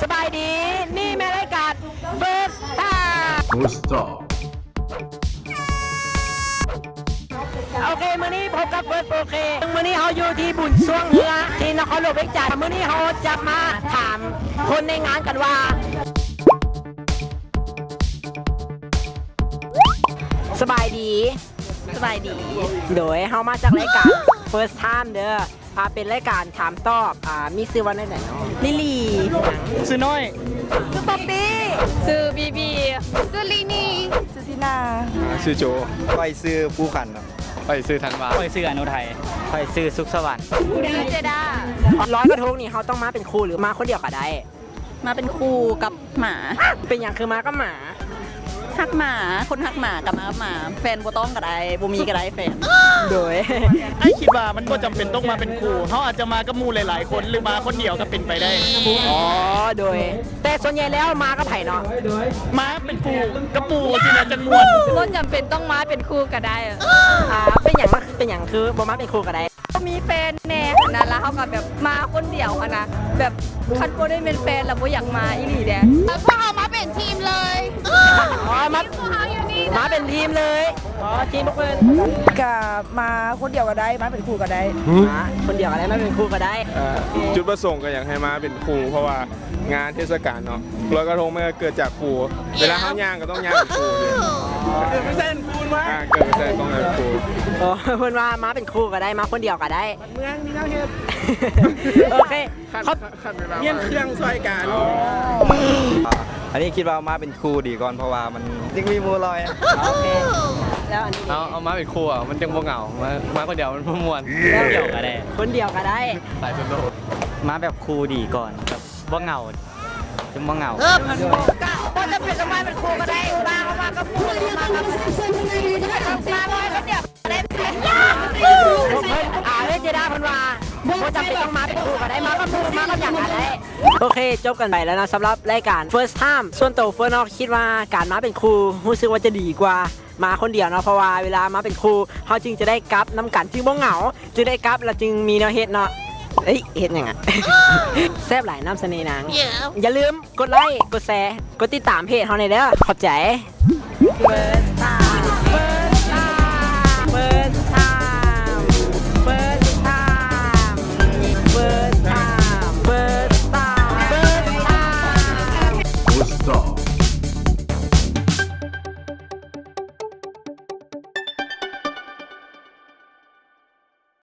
ສະບາຍດີ ນີ້ແມ່ນລາຍການ First Time First Time ໂອເຄ ມື້ນີ້ພົບກັບ First ໂອເຄ ມື້ນີ້ເຮົາຢູ່ທີ່ບຸນຊ່ວງເຮືອ ທີ່ນະຄອນຫຼວງວຽງຈັນ ມື້ນີ້ເຮົາຈະມາຖາມຄົນໃນງານກັນວ່າ ສະບາຍດີ ສະບາຍດີ ໂດຍເຮົາມາຈາກລາຍການ First Time ເດີ ອ່າ ເປັນລາຍການຖາມຕອບ ອ່າ ມີຊື່ວ່າແນວໃດເນາະ? ລິລີ ຊື່ນ້ອຍ ຊື່ປັອບປີ້ ຊື່ບີບີ ຊື່ລີນີ ຊື່ທີນາ ອ່າ ຊື່ໂຈ ຂ້ອຍຊື່ພູຂັນ ຂ້ອຍຊື່ທັນວາ ຂ້ອຍຊື່ອະນຸໄທ ຂ້ອຍຊື່ສຸກສະຫວັນ ຊື່ເຈດາ ລອຍກະທົງນີ້ເຮົາຕ້ອງມາເປັນຄູ່ ຫຼືມາຄົນດຽວກະໄດ້? ມາເປັນຄູ່ກັບໝາ. ເປັນຫຍັງຄືມາກັບໝາ? ຮັກໝາ, ຄົນຮັກໝາກໍມາກັບໝາ, ແຟນບໍ່ຕ້ອງກໍໄດ້, ບໍ່ມີກໍໄດ້ແຟນ. ໂດຍ ອ້າຍຄິດວ່າມັນບໍ່ຈຳເປັນຕ້ອງມາເປັນຄູ່, ເຮົາອາດຈະມາກັບໝູ່ຫຼາຍໆຄົນ ຫຼືມາຄົນດຽວກໍເປັນໄປໄດ້. ອໍ ໂດຍ ແຕ່ສ່ວນໃຫຍ່ແລ້ວມາກັບໃຜເນາະ? ມາເປັນຄູ່ກັບໝູ່ຊີ້ນະ ຈັ່ງມ່ວນ. ບໍ່ຈຳເປັນຕ້ອງມາເປັນຄູ່ກໍໄດ້. ອ່າ ເປັນຫຍັງ ເປັນຫຍັງຄືບໍ່ມາເປັນຄູ່ກໍໄດ້? ມີແຟນແດ່ຫັ້ນນະ ແລ້ວເຮົາກໍແບບມາຄົນດຽວຫັ້ນນະ ແບບຄັນບໍ່ໄດ້ແມ່ນແຟນແລ້ວບໍ່ຢາກມາອີ່ຫຼີເດ້. ພວກເຮົາມາເປັນທີມເລີຍ. ອໍ ມາ ພວກເຮົາຢູ່ນີ້ ມາເປັນທີມເລີຍ. ອໍ ທີມພວກເພິ່ນ ກະມາຄົນດຽວກໍໄດ້ ມາເປັນຄູ່ກໍໄດ້. ມາຄົນດຽວກໍໄດ້ ມາເປັນຄູ່ກໍໄດ້. ເອີ ຈຸດປະສົງກໍຢາກໃຫ້ມາເປັນຄູ່ ເພາະວ່າ ງານເທດສະການເນາະ ລອຍກະທົງມັນກໍເກີດຈາກຄູ່ ເວລາເຮົາຍ່າງກໍຕ້ອງຍ່າງເປັນຄູ່. ເກີດເປັນແຊນຄູນມາ ອ່າ ເກີດເປັນແຊນຄວາມເປັນຄູ່. ອໍ ເພິ່ນວ່າມາເປັນຄູ່ກໍໄດ້ ມາຄົນດຽວກໍໄດ້ ເມືອງມີແນວເຮັດ. ໂອເຄ ຄັນ ຄັນເວລາ ຮຽນເຄື່ອງຊ່ວຍກັນ. ອໍ ອັນນີ້ຄິດວ່າມາເປັນຄູ່ດີກ່ອນ ເພາະວ່າມັນຈຶ່ງມີໝູ່ລອຍ. ໂອເຄ ແລ້ວອັນນີ້ ເອົາ ເອົາມາເປັນຄູ່ ມັນຈັ່ງບໍ່ເຫງົາ ມາ ມາຄົນດຽວມັນບໍ່ມ່ວນ. ແລ້ວ ຄົນດຽວກໍໄດ້ ຄົນດຽວກໍໄດ້ ມາແບບຄູ່ດີກ່ອນ ແບບບໍ່ເຫງົາ. ຈະບໍ່ເຫງົາ. ບໍ່ຈຳເປັນຕ້ອງມາເປັນຄູ່ກໍໄດ້ ມາ ເຮົາມາກັບໝູ່ ມາກັບ ມາ ມາຄົນດຽວກໍໄດ້. ອ່າ ເອີ ເຈດາເພິ່ນວ່າ ບໍ່ຈຳເປັນຕ້ອງມາເປັນຄູ່ກໍໄດ້ ມາກັບໝູ່ ມາກັບຫຍັງກໍໄດ້. ໂອເຄ ຈົບກັນໄປແລ້ວເນາະ ສຳລັບລາຍການ First Time. ສ່ວນໂຕເຟີ້ເນາະ ຄິດວ່າການມາເປັນຄູ່ ຮູ້ສຶກວ່າຈະດີກວ່າ ມາຄົນດຽວເນາະ ເພາະວ່າເວລາມາເປັນຄູ່ ເຮົາຈຶ່ງຈະໄດ້ກັບນຳກັນ ຈຶ່ງບໍ່ເຫງົາ ຈຶ່ງໄດ້ກັບ ແລ້ວຈຶ່ງມີແນວເຮັດເນາະ. ເອີຍ ເຮັດຫຍັງອະ? ແຊບຫຼາຍ ນ້ຳສະເໜ່ນາງ. ຢ່າລືມກົດໄລ ກົດແຊ ກົດຕິດຕາມເພຈເຮົາແດ່ເດີ. ຂອບໃຈ.